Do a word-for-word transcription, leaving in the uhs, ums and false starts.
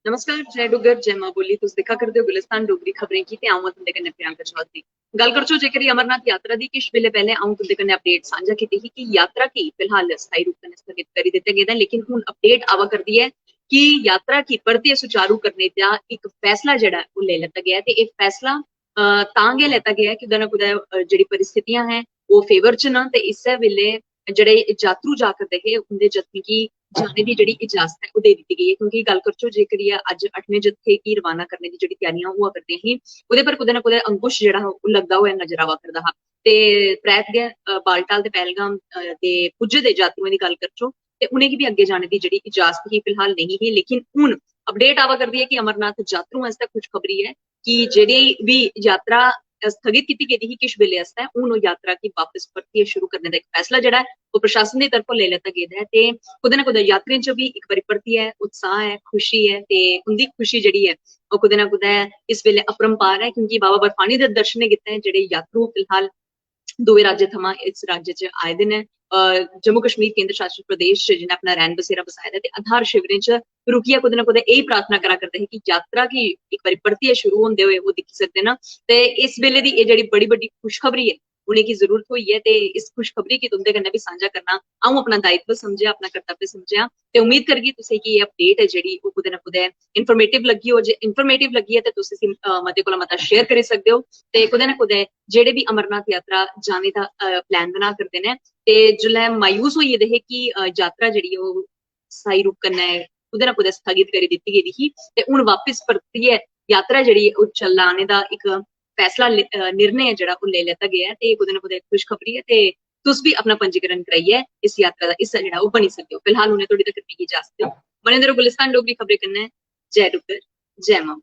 नमस्कार, जय डुग्गर, जय मां बोली। तुस दिक्खा करदे ओ गुलिस्तान डोगरी खबरें गी ते अ'ऊं आं तुं'दे कन्नै प्रियंका चौधरी। गल्ल करचो जेकर अमरनाथ यात्रा दी, किश बेल्लै पैह्लें अ'ऊं तुं'दे कन्नै अपडेट सांझा कीती ही कि यात्रा गी फिलहाल स्थायी रूप कन्नै स्थगित करी दित्ता गेदा ऐ, लेकिन हून अपडेट आवा करदी ऐ कि यात्रा गी परतियै सुचारू करने दा इक फैसला जेह्ड़ा ऐ ओह् लेई लैता गेआ ऐ। ते एह् फैसला अ, तां गै लैता गेआ ऐ कि कुतै ना कुतै अ, जेह्ड़ी परिस्थितियां हैं ओह् फेवर च न ते इस्सै बेल्लै जेह्ड़े जातरू जा करदे हे उं'दे जत्थें गी जाने दी जेह्ड़ी इजाजत ऐ ओह् देई दित्ती गेई ऐ, क्योंकि गल्ल करचो जेकर एह् अज्ज अठमें जत्थे गी रवाना करने दी जेह्ड़ी त्यारियां होआ करदियां ही, ओह्दे पर कुतै ना कुतै अंकुश जेह्ड़ा हा ओह् लगदा होआ नजर आवा करदा हा। ते परैत गै अ, बालटाल ते पैहलगाम अ, दे पुज्जे दे जातरुएं दी गल्ल करचो ते उ'नेंगी बी अग्गें जाने दी जेह्ड़ी इजाजत ही फिलहाल नेईं ही, लेकिन हून अपडेट आवा करदी ऐ कि अमरनाथ जातरुएं आस्तै खुशखबरी ऐ कि जेह्ड़ी बी यात्रा स्थगित कीती गेदी ही किश बेल्ले आस्तै, हून ओह् यात्रा गी बापस परतियै शुरू करने दा इक फैसला जेह्ड़ा ऐ ओह् प्रशासन दी तरफों लेई लैता गेदा ऐ। ते कुतै ना कुतै यात्रियें च बी इक बारी परतियै उत्साह ऐ, खुशी ऐ ते उं'दी खुशी जेह्ड़ी ऐ ओह् कुतै ना कुतै इस बेल्लै अपरंपार ऐ, क्योंकि बाबा बर्फानी दे दर्शनें गित्तै जेह्ड़े यात्रु फिलहाल दूए राज्य थमां इस राज्य च आए दे न। अ, जम्मू कश्मीर केंद्र शासित प्रदेश च जि'नें अपना रैह्न बसेरा बसाए दा ऐ ते आधार शिविरें च रुकियै कुतै ना कुतै एही प्रार्थना करा करदे हे कि यात्रा गी इक बारी परतियै शुरू होंदे होए ओह् दिक्खी सकदे न। ते इस बेल्ले दी एह् जेह्ड़ी बड़ी बड्डी खुशखबरी ऐ उ'नेंगी जरूरत होई ऐ ते इस खुशखबरी गी तुं'दे कन्नै बी सांझा करना अ'ऊं अपना दायित्व समझेआ, अपना कर्तव्य समझेआ ते उम्मीद करगी तुसें गी एह् अपडेट ऐ जेह्ड़ी ओह् कुतै ना कुतै इंफॉर्मेटिव लग्गी हो। जे इंफॉर्मेटिव लग्गी ऐ ते तुस इसी अ, मते कोला मता शेयर करी सकदे ओ ते कुतै ना कुतै जेह्ड़े बी अमरनाथ यात्रा जाने दा प्लान बना करदे न ते जिसलै मायूस होई गेदे हे कि अ, यात्रा जेह्ड़ी ऐ ओह् स्थायी रूप कन्नै कुतै ना कुतै स्थगित करी दित्ती गेदी ही ते हून बापस परतियै यात्रा जेह्ड़ी ऐ ओह् चलाने दा इक फैसला लि- अ, निर्णय ऐ जेह्ड़ा ओह् लेई लैता गेआ ऐ ते कुतै ना कुतै खुशखबरी ऐ ते तुस बी अपना पंजीकरण कराइयै इस यात्रा दा हिस्सा जेह्ड़ा ओह् बनी सकदे ओ। फिलहाल उ'नें धोड़ी तक मिगी इजाजत देओ। बने दे रहो गुलिस्तान डोगरी खबरें कन्नै। जय डुग्गर, जय मां।